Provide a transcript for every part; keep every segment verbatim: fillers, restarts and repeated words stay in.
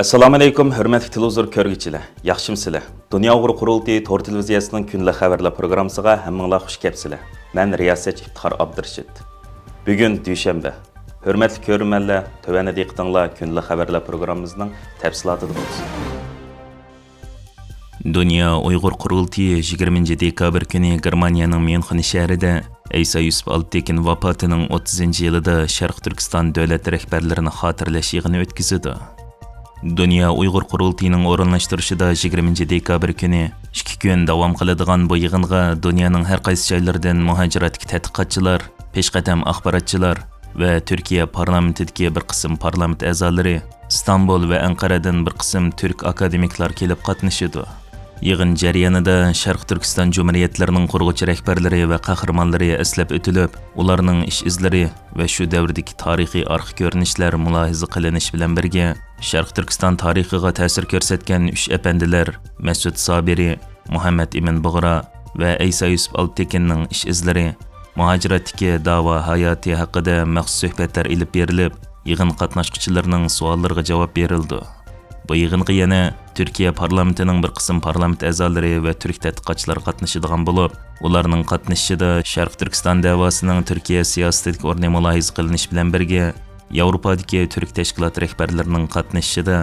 ئەسسالامۇئەلەيكۇم، ھۆرمەتلىك تېلېۋىزور كۆرگۈچىلەر، ياخشىمۇسىلەر؟ دۇنيا ئۇيغۇر قۇرۇلتىيى تور تېلېۋىزىيەسىنىڭ كۈندىلىك خەۋەرلەر پروگراممىسىغا ھەممىڭلار خۇش كەپسىلەر. مەن رىياسەتچى ئىپتىخار ئابدۇرېشىت. بۈگۈن دۈشەنبە. ھۆرمەتلىك كۆرۈرمەنلەر، تۆۋەندە دىققىتىڭلار كۈندىلىك خەۋەرلەر پروگراممىمىزنىڭ تەپسىلاتىدا بولسۇن. دۇنيا ئۇيغۇر قۇرۇلتىيى يىگىرمىنچى دېكابىر كۈنى گېرمانىيەنىڭ ميۇنخېن شەھىرىدە ئەيسا يۈسۈپ ئالپتېكىن ۋاپاتىنىڭ ئوتتۇزىنچى يىلىدا شەرقىي تۈركىستان دۆلەت رەھبەرلىرىنى خاتىرىلەش يىغىنى ئۆتكۈزىدۇ. دۇنيا ئۇيغۇر قۇرۇلتىيىنىڭ ئورۇنلاشتۇرۇشىدا يىگىرمىنچى دېكابىر كۈنى ئىككى كۈن داۋام قىلىدىغان بۇ يىغىنغا دۇنيانىڭ ھەر قايسى جايلىرىدىن مۇھاجىراتتىكى تەتقىقاتچىلار، پېشقەدەم ئاخباراتچىلار ۋە تۈركىيە پارلامېنتىدىكى بىر قىسىم پارلامېنت ئەزالىرى، ئىستانبۇل ۋە ئەنقەرەدىن بىر قىسىم تۈرك ئاكادېمىكلار كېلىپ قاتنىشىدۇ. يىغىن جەريانىدا شەرقىي تۈركىستان جۇمھۇرىيەتلىرىنىڭ قۇرغۇچى رەھبەرلىرى ۋە قەھرىمانلىرى ئەسلەپ ئۆتۈلۈپ، ئۇلارنىڭ ئىش ئىزلىرى ۋە شۇ دەۋردىكى تارىخىي ئارقا كۆرۈنۈشلەر مۇلاھىزە قىلىنىشى بىلەن بىرگە، شەرقىي تۈركىستان تارىخىغا تەسىر كۆرسەتكەن ئۈچ ئەپەندىلەر مەسۇت سابىرى، مۇھەممەت ئىمىن بۇغرا ۋە ئەيسا يۈسۈپ ئالپتېكىننىڭ ئىش ئىزلىرى، مۇھاجىراتتىكى داۋا ھاياتى ھەققىدە مەخسۇس سۆھبەتلەر ئېلىپ بېرىلىپ، يىغىن قاتناشقۇچىلىرىنىڭ سوئاللىرىغا جاۋاب بېرىلىدۇ. بۇ يىغىنغا يەنە تۈركىيە پارلامېنتىنىڭ بىر قىسىم پارلامېنت ئەزالىرى ۋە تۈرك تەتقىقاتچىلار قاتنىشىدىغان بولۇپ، ئۇلارنىڭ قاتنىشىشىدا شەرقىي تۈركىستان دەۋاسىنىڭ تۈركىيە سىياسىتىدىكى ئورنى مۇلاھىزە قىلىنىشى بىلەن بىرگە، ياۋروپادىكى تۈرك تەشكىلات رەھبەرلىرىنىڭ قاتنىشىشىدا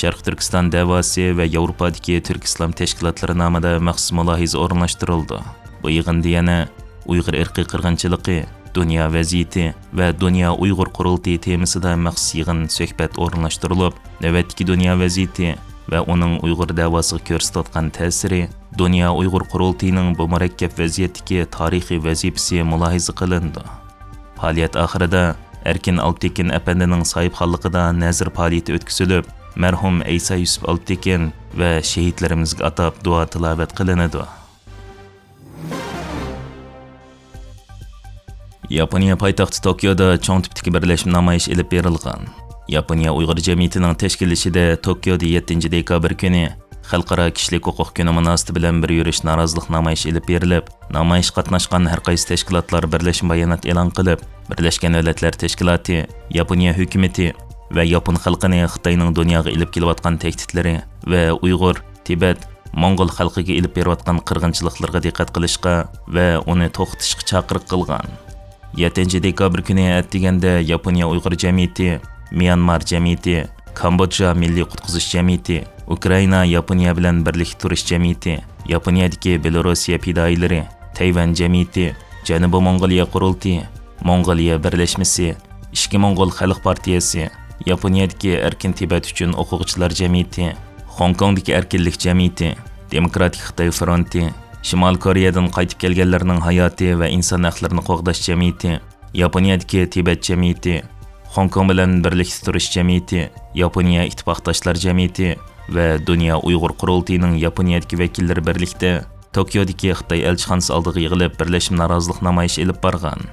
شەرقىي تۈركىستان دەۋاسى ۋە ياۋروپادىكى تۈرك ئىسلام تەشكىلاتلىرى نامىدا مەخسۇس مۇلاھىزە ئورۇنلاشتۇرۇلىدۇ. بۇ يىغىندا يەنە ئۇيغۇر ئىرقىي قىرغىنچىلىقى، دۇنيا ۋەزىيىتى ۋە دۇنيا ئۇيغۇر قۇرۇلتىيى تېمىسىدا مەخسۇس يىغىن سۆھبەت ئورۇنلاشتۇرۇلۇپ، نۆۋەتتىكى دۇنيا ۋەزىيىتى ۋە ئۇنىڭ ئۇيغۇر دەۋاسىغا كۆرسىتىۋاتقان تەسىرى، دۇنيا ئۇيغۇر قۇرۇلتىيىنىڭ بۇ مۇرەككەپ ۋەزىيەتتىكى تارىخىي ۋەزىپىسى مۇلاھىزە قىلىنىدۇ. پائالىيەت ئاخىرىدا ئەركىن ئالپتېكىن ئەپەندىنىڭ ساھىبخانلىقىدا نەزىر پائالىيىتى ئۆتكۈزۈلۈپ، مەرھۇم ئەيسا يۈسۈپ ئالپتېكىن ۋە شېھىتلىرىمىزگە ئاتاپ دۇئا تىلاۋەت قىلىنىدۇ. ياپونىيە پايتەختى توكيودا چوڭ تىپتىكى بىرلەشمە نامايىش ئېلىپ بېرىلغان. ياپونىيە ئۇيغۇر جەمئىيىتىنىڭ تەشكىللىشىدە توكيودا يەتتىنچى دېكابىر كۈنى خەلقئارا كىشىلىك ھوقۇق كۈنى مۇناسىۋىتى بىلەن بىر يۈرۈش نارازىلىق نامايىشى ئېلىپ بېرىلىپ، نامايىشقا قاتناشقان ھەر قايسى تەشكىلاتلار بىرلەشمە بايانات ئېلان قىلىپ، بىرلەشكەن دۆلەتلەر تەشكىلاتى، ياپونىيە ھۆكۈمىتى ۋە ياپون خەلقىنى خىتاينىڭ دۇنياغا ئېلىپ كېلىۋاتقان تەھدىتلىرى ۋە ئۇيغۇر، تىبەت، موڭغۇل خەلقىگە ئېلىپ بېرىۋاتقان قىرغىنچىلىقلىرىغا دىققەت قىلىشقا ۋە ئۇنى توختىتىشقا چاقىرىق قىلغان. يەتتىنچى دېكابىر كۈنى ئەتىگەندە ياپونىيە ئۇيغۇر جەمئىيىتى، ميانمار جەمئىيىتى، كامبودژا مىللىي قۇتقۇزۇش جەمئىيىتى، ئۇكرائىنا ياپونىيە بىلەن بىرلىكتە تۇرۇش جەمئىيىتى، ياپونىيەدىكى بېلوروسىيە پىدائىيلىرى، تەيۋەن جەمئىيىتى، جەنۇبىي موڭغۇلىيە قۇرۇلتىيى، موڭغۇلىيە بىرلەشمىسى، ئىچكى موڭغۇل خەلق پارتىيەسى، ياپونىيەدىكى ئەركىن تىبەت ئۈچۈن ئوقۇغۇچىلار جەمئىيىتى، خوڭكوڭدىكى ئەركىنلىك جەمئىيىتى، دېموكراتىك خىتاي فرونتى، شىمالىي كورېيەدىن قايتىپ كەلگەنلەرنىڭ ھاياتى ۋە ئىنسان ھەقلىرىنى قوغداش جەمئىيىتى، ياپونىيەدىكى تىبەت جەمئىيىتى، خوڭكوڭ بىلەن بىرلىكتە تۇرۇش جەمئىيىتى، ياپونىيە ئىتتىپاقداشلار جەمئىيىتى ۋە دۇنيا ئۇيغۇر قۇرۇلتىيىنىڭ ياپونىيەدىكى ۋەكىللىرى بىرلىكتە توكيودىكى خىتاي ئەلچىخانىسى ئالدىغا يىغىلىپ، بىرلەشمە نارازىلىق نامايىشى ئېلىپ بارغان.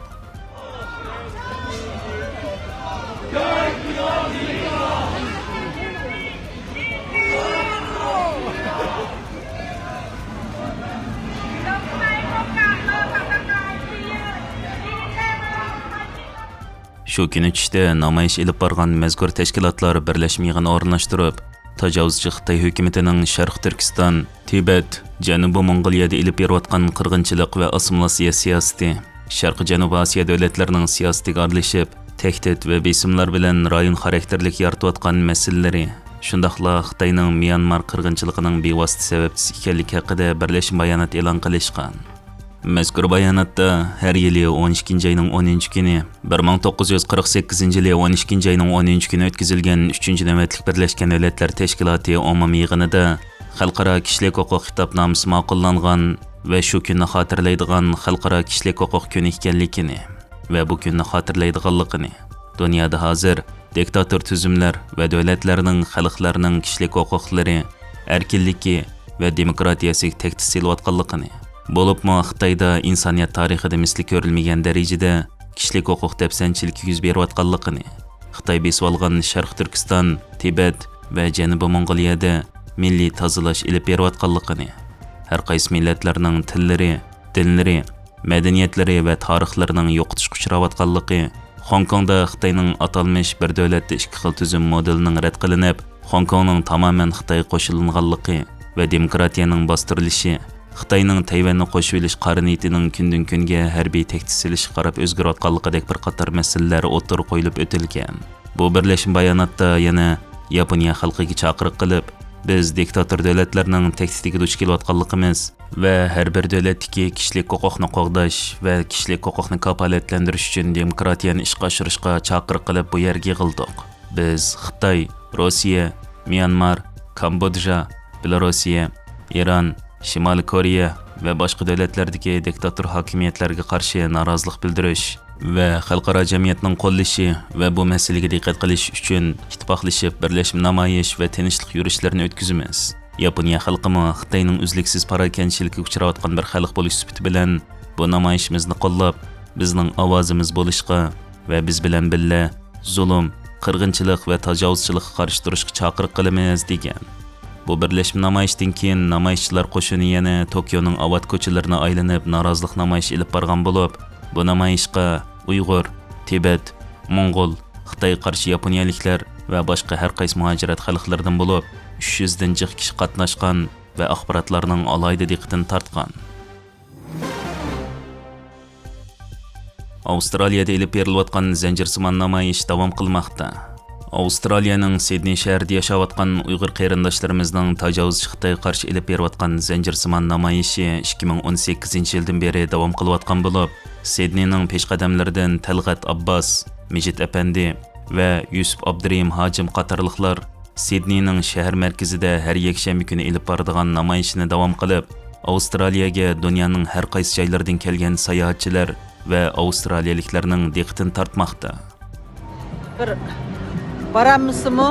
شۇ كۈنى چۈشتە نامايىش ئېلىپ بارغان مەزكۇر تەشكىلاتلار بىرلەشمە يىغىن ئورۇنلاشتۇرۇپ، تاجاۋۇزچى خىتاي ھۆكۈمىتىنىڭ شەرقىي تۈركىستان، تىبەت، جەنۇبىي موڭغۇلىيەدە ئېلىپ بېرىۋاتقان قىرغىنچىلىق ۋە ئاسسىمىلياتسىيە سىياسىتى، شەرقىي جەنۇبىي ئاسىيا دۆلەتلىرىنىڭ سىياسىتىگە ئارىلىشىپ، تەھدىت ۋە بېسىملار بىلەن رايون خاراكتېرلىك يارىتىۋاتقان مەسىلىلىرى، شۇنداقلا خىتاينىڭ ميانمار قىرغىنچىلىقىنىڭ بىۋاسىتە سەۋەبچىسى ئىكەنلىكى ھەققىدە بىرلەشمە بايانات ئېلان قىلىشقان. مەزكۇر باياناتتا ھەر يىلى ئون ئىككىنچى ئاينىڭ ئون ئۈچىنچى كۈنى بىر مىڭ توققۇز يۈز قىرىق سەككىزىنچى يىلى ئون ئىككىنچى ئاينىڭ ئون ئۈچىنچى كۈنى ئۆتكۈزۈلگەن ئۈچىنچى نۆۋەتلىك بىرلەشكەن دۆلەتلەر تەشكىلاتى ئومۇمىي يىغىنىدا خەلقئارا كىشىلىك ھوقۇق خىتابنامىسى ماقۇللانغان ۋە شۇ كۈننى خاتىرىلەيدىغان خەلقئارا كىشىلىك ھوقۇق كۈنى ئىكەنلىكىنى ۋە بۇ كۈننى خاتىرىلەيدىغانلىقىنى، دۇنيادا ھازىر دىكتاتور تۈزۈملەر ۋە دۆلەتلەرنىڭ خەلقلەرنىڭ كىشىلىك ھوقۇقلىرى، ئەركىنلىكى ۋە دېموكراتىيەسىگە تەھدىت سېلىۋاتقانلىقىنى، بولۇپمۇ خىتايدا ئىنسانىيەت تارىخىدا مىسلى كۆرۈلمىگەن دەرىجىدە كىشىلىك ھوقۇق دەپسەندىچىلىكى يۈز بېرىۋاتقانلىقىنى، خىتاي بېسىۋالغان شەرقىي تۈركىستان، تىبەت ۋە جەنۇبىي موڭغۇلىيەدە مىللىي تازىلاش ئېلىپ بېرىۋاتقانلىقىنى، ھەر قايسى مىللەتلەرنىڭ تىللىرى، دىنلىرى، مەدەنىيەتلىرى ۋە تارىخلىرىنىڭ يوقىتىشقا ئۇچراۋاتقانلىقى، خوڭكوڭدا خىتاينىڭ ئاتالمىش بىر دۆلەتتە ئىككى خىل تۈزۈم مودېلىنىڭ رەت قىلىنىپ، خوڭكوڭنىڭ تامامەن خىتايغا قوشۇلۇنغانلىقى ۋە دېموكراتىيەنىڭ باستۇرۇلۇشى، خىتاينىڭ تەيۋەننى قوشۇۋېلىش قارا نىيىتىنىڭ كۈندىن-كۈنگە ھەربىي تەھدىت سېلىشقا قاراپ ئۆزگىرىۋاتقانلىقىدەك بىر قاتار مەسىلىلەر ئوتتۇرىغا قويۇلۇپ ئۆتۈلگەن. بۇ بىرلەشمە باياناتتا يەنە ياپونىيە خەلقىگە چاقىرىق قىلىپ، بىز دىكتاتور دۆلەتلەرنىڭ تەھدىتىگە دۇچ كېلىۋاتقانلىقىمىز ۋە ھەر بىر دۆلەتتىكى كىشىلىك ھوقۇقنى قوغداش ۋە كىشىلىك ھوقۇقنى كاپالەتلەندۈرۈش ئۈچۈن دېموكراتىيەنى ئىشقا ئاشۇرۇشقا چاقىرىق قىلىپ بۇ يەرگە يىغىلدۇق. بىز خىتاي، روسىيە، ميانمار، كامبودژا، بېلاروسىيە، ئىران، شىمالىي كورېيە ۋە باشقا دۆلەتلەردىكى دىكتاتور ھاكىمىيەتلەرگە قارشى نارازىلىق بىلدۈرۈش ۋە خەلقئارا جەمئىيەتنىڭ قوللىشى ۋە بۇ مەسىلىگە دىققەت قىلىش ئۈچۈن ئىتتىپاقلىشىپ بىرلەشمە نامايىش ۋە تىنچلىق يۈرۈشلىرىنى ئۆتكۈزىمىز. ياپونىيە خەلقىمۇ خىتاينىڭ ئۈزلۈكسىز پاراكەندىچىلىككە ئۇچراۋاتقان بىر خەلق بولۇش سۈپىتى بىلەن بۇ نامايىشىمىزنى قوللاپ، بىزنىڭ ئاۋازىمىز بولۇشقا ۋە بىز بىلەن بىللە زۇلۇم، قىرغىنچىلىق ۋە تاجاۋۇزچىلىققا قارشى تۇرۇشقا چاقىرىق قىلىمىز، دېگەن. بۇ بىرلەشمە نامايىشتىن كېيىن نامايىشچىلار قوشۇنى يەنە توكيونىڭ ئاۋات كوچىلىرىنى ئايلىنىپ نارازىلىق نامايىشى ئېلىپ بارغان بولۇپ، بۇ نامايىشقا ئۇيغۇر، تىبەت، موڭغۇل، خىتايغا قارشى ياپونىيەلىكلەر ۋە باشقا ھەر قايسى مۇھاجىرەت خەلقلىرىدىن بولۇپ، ئۈچ يۈزدىن جىق كىشى قاتناشقان ۋە ئاخباراتلارنىڭ ئالاھىدە دىققىتىنى تارتقان. ئاۋسترالىيەدە ئېلىپ بېرىلىۋاتقان زەنجىرسىمان نامايىش داۋام قىلماقتا. ئاۋسترالىيەنىڭ سىدنېي شەھىرىدە ياشاۋاتقان ئۇيغۇر قېرىنداشلىرىمىزنىڭ تاجاۋۇزچى خىتايغا قارشى ئېلىپ بېرىۋاتقان زەنجىرسىمان نامايىشى ئىككى مىڭ ئون سەككىزىنچى يىلدىن بېرى داۋام قىلىۋاتقان بولۇپ، سىدنېينىڭ پېشقەدەملىرىدىن تەلغەت ئابباس، مىجىت ئەپەندى ۋە يۈسۈپ ئابدۇرېھىم ھاجىم قاتارلىقلار سىدنېينىڭ شەھەر مەركىزىدە ھەر يەكشەنبە كۈنى ئېلىپ بارىدىغان نامايىشىنى داۋام قىلىپ، ئاۋسترالىيەگە دۇنيانىڭ ھەر قايسى جايلىرىدىن كەلگەن ساياھەتچىلەر ۋە ئاۋسترالىيەلىكلەرنىڭ دىققىتىنى تارتماقتا. بىر بارالمىسىمۇ،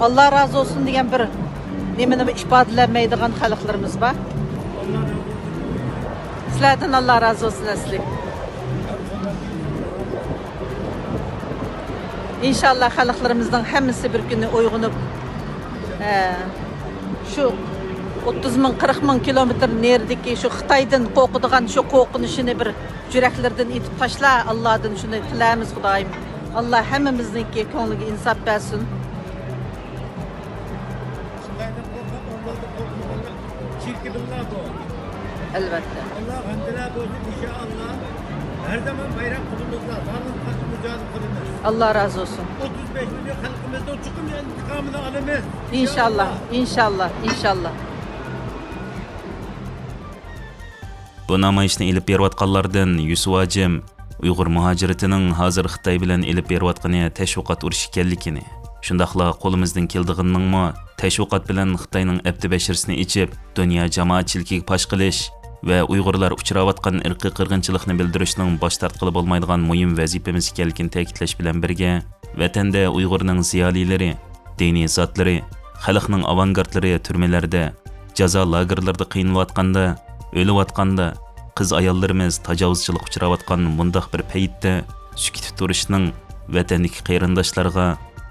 «ئاللا رازى بولسۇن» دېگەن بىر نېمىنى ئىپادىلەنمەيدىغان خەلقلىرىمىز بار. سىلەردىن ئاللا رازى بولسۇن ئەسلى. ئىنشاللا خەلقلىرىمىزنىڭ ھەممىسى بىر كۈنى ئويغىنىپ، ئە، شۇ ئوتتۇز مىڭ، قىرىق مىڭ كىلومېتىر نېرىدىكى شۇ خىتايدىن قورقىدىغان شۇ قورقۇنچىنى بىر يۈرەكلىرىدىن ئېتىپ تاشلا، ئاللادىن شۇنى تىلەيمىز خۇدايىم. ئاللا ھەممىمىزنىڭكى كۆڭلىگە ئىنساپ بەرسۇن. خىتايدىن قورقۇپ، ئاللادىن قورقمىغانلار چىركىدىنلا بۇ. ئەلۋەتتە. ئاللا غەمدىلەر بولسۇن، ئىنشائاللا. ھەر زامان بايراق قولىمىزدا، زالىم قارشى مۇجاھىدە قىلىمىز. ئاللا رازى بولسۇن. ئوتتۇز بەش مىليون خەلقىمىزنىڭ چوقۇم ئىنتىقامىنى ئالىمىز. ئىنشاللا، ئىنشاللا، ئىنشاللا. بۇ نامايىشنى ئېلىپ بېرىۋاتقانلاردىن يۈسۈپ ھاجىم ئۇيغۇر مۇھاجىرىتىنىڭ ھازىر خىتاي بىلەن ئېلىپ بېرىۋاتقىنى تەشۋىقات ئۇرۇشى ئىكەنلىكىنى، شۇنداقلا قولىمىزدىن كېلىدىغىنىنىڭمۇ تەشۋىقات بىلەن خىتاينىڭ ئەپتى بەشىرىسىنى ئېچىپ، دۇنيا جامائەتچىلىكىگە پاش قىلىش ۋە ئۇيغۇرلار ئۇچراۋاتقان ئىرقىي قىرغىنچىلىقنى بىلدۈرۈشنىڭ باش تارتقىلى بولمايدىغان مۇھىم ۋەزىپىمىز ئىكەنلىكىنى تەكىتلەش بىلەن بىرگە، ۋەتەندە ئۇيغۇرنىڭ زىيالىيلىرى، دىنىي زاتلىرى، خەلقنىڭ ئاۋانگارتلىرى تۈرمىلەردە، جازا لاگېرلىرىدا قىينىلىۋاتقاندا، ئۆلۈۋاتقاندا، قىز-ئاياللىرىمىز تاجاۋۇزچىلىققا ئۇچراۋاتقان مۇنداق بىر پەيتتە سۈكۈتتە تۇرۇشنىڭ ۋەتەندىكى قېرىنداشلارغا،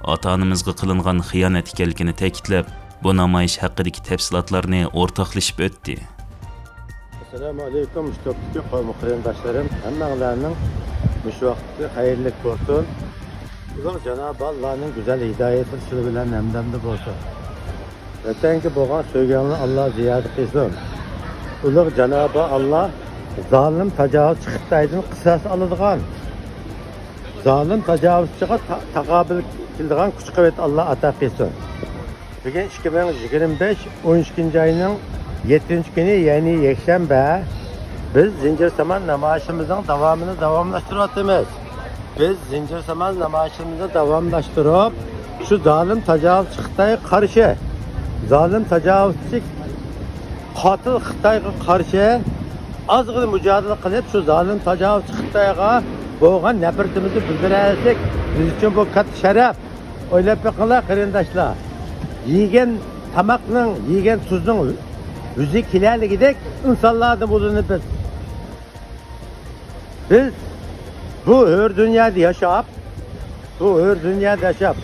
ئاتا-ئانىمىزغا قىلىنغان خىيانەت ئىكەنلىكىنى تەكىتلەپ، بۇ نامايىش ھەققىدىكى تەپسىلاتلارنى ئورتاقلىشىپ ئۆتتى. ئەسسالامۇ ئەلەيكۇم، مۇشۇ توپتىكى قوۋم قېرىنداشلىرىم، ھەممەڭلارنىڭ مۇشۇ ۋاقتى خەيرلىك بولسۇن. ئۇلۇغ جانابى ئاللانىڭ گۈزەل ھىدايىتى سىلەر بىلەن ھەمدەمدە بولسۇن. ۋەتەنگە بولغان سۆيگۈڭلارنى ئاللا زىيادە قىلسۇن. ئۇلۇغ جانابى ئاللا زالىم تاجاۋۇزچى خىتايدىن قىساس ئالىدىغان، زالىم تاجاۋۇزچىغا تا-، تاقابىل كېلىدىغان كۈچ-قۇۋۋەت ئاللا ئاتا قىلسۇن. بۈگۈن ئىككى مىڭ يىگىرمە بەش، ئون ئىككىنچى ئاينىڭ يەتتىنچى كۈنى، يەنى يەكشەنبە، بىز زىنجىرسىمان نامايىشىمىزنىڭ داۋامىنى داۋاملاشتۇرۇۋاتىمىز. بىز زىنجىرسىمان نامايىشىمىزنى داۋاملاشتۇرۇپ، شۇ زالىم تاجاۋۇزچى خىتايغا قارشى، زالىم تاجاۋۇزچى قاتىل خىتايغا قارشى ئازغىنە مۇجادىلە قىلىپ، شۇ زالىم تاجاۋۇزچى خىتايغا بولغان نەپرىتىمىزنى بىلدۈرەلىسەك، بىز ئۈچۈن بۇ كاتتا شەرەپ. ئويلاپ بېقىڭلار، قېرىنداشلار. يېگەن تاماقنىڭ، يېگەن تۇزنىڭ يۈزى كېلەلىگۈدەك ئىنسانلاردىن بولىمىز بىز. بىز بۇ ھۆر دۇنيادا ياشاپ، بۇ ھۆر دۇنيادا ياشاپ،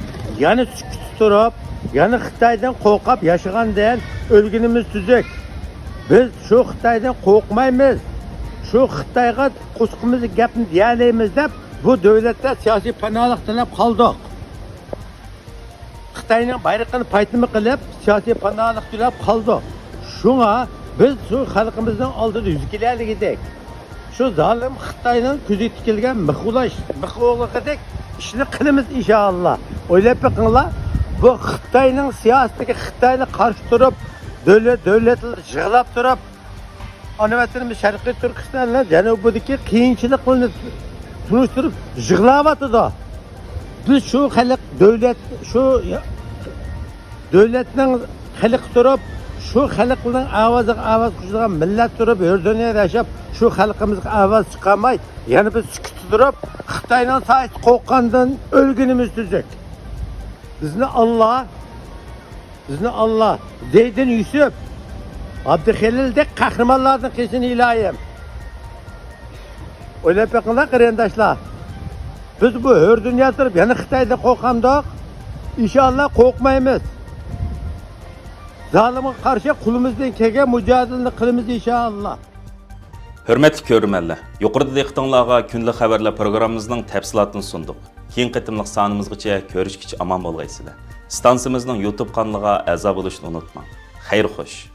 يەنە سۈكۈتتە تۇرۇپ، يەنە خىتايدىن قورقۇپ ياشىغاندىن ئۆلگىنىمىز تۈزۈك. بىز شۇ خىتايدىن قورقمايمىز. شۇ خىتايغا قۇسقىمىزدىكى گەپنى دېيەلەيمىز دەپ، بۇ دۆلەتتە سىياسىي پاناھلىق تىلەپ قالدۇق. خىتاينىڭ بايرىقىنى پايتىمى قىلىپ، سىياسىي پاناھلىق تىلەپ قالدۇق. شۇڭا بىز شۇ خەلقىمىزنىڭ ئالدىدا يۈز كېلەلىگىدەك، شۇ زالىم خىتاينىڭ كۆزى تىكىلگەن مىخ ئۇلاش، مىخ ئوغلىقىدەك ئىشنى قىلىمىز ئىنشائاللا. ئويلاپ بېقىڭلار، بۇ خىتاينىڭ سىياسىتىگە خىتاينى قارشى تۇرۇپ، دۆلەت، دۆلەتلەر يىغلاپ تۇرۇپ، ئانا ۋەتىنىمىز شەرقىي تۈركىستان بىلەن جەنۇبىدىكى قىيىنچىلىقلارنى تونۇشتۇرۇپ يىغلاۋاتىدۇ. بىز شۇ خەلق دۆلەت، شۇ دۆلەتنىڭ خەلقى تۇرۇپ، شۇ خەلقنىڭ ئاۋازىغا ئاۋاز قوشىدىغان مىللەت تۇرۇپ، ھۆر دۇنيادا ياشاپ، شۇ خەلقىمىزگە ئاۋاز چىقارماي، يەنە بىز سۈكۈتتە تۇرۇپ، خىتاينىڭ سايىسى قورققاندىن ئۆلگىنىمىز تۈزۈك. بىزنى ئاللا، بىزنى ئاللا، زەيدىن يۈسۈپ، ئابدۇخېلىلدەك قەھرىمانلاردىن قىلسۇن ئىلاھىم. ئويلاپ بېقىڭلار قېرىنداشلار. بىز بۇ ھۆر دۇنيا تۇرۇپ يەنە خىتايدىن قورقامدۇق؟ ئىنشائاللا قورقمايمىز. زالىمغا قارشى قولىمىزدىن كەلگەن مۇجادىلىنى قىلىمىز ئىنشائاللا. ھۆرمەتلىك كۆرۈرمەنلەر، يۇقىرىدا دىققىتىڭلارغا كۈندىلىك خەۋەرلەر پروگراممىمىزنىڭ تەپسىلاتىنى سۇندۇق. كېيىنكى قېتىملىق سانىمىزغىچە كۆرۈشكىچە ئامان بولغايسىلەر. ئىستانسىمىزنىڭ يۇتۇب قانىلىغا ئەزا بولۇشنى ئۇنتۇماڭ. خەير خوش.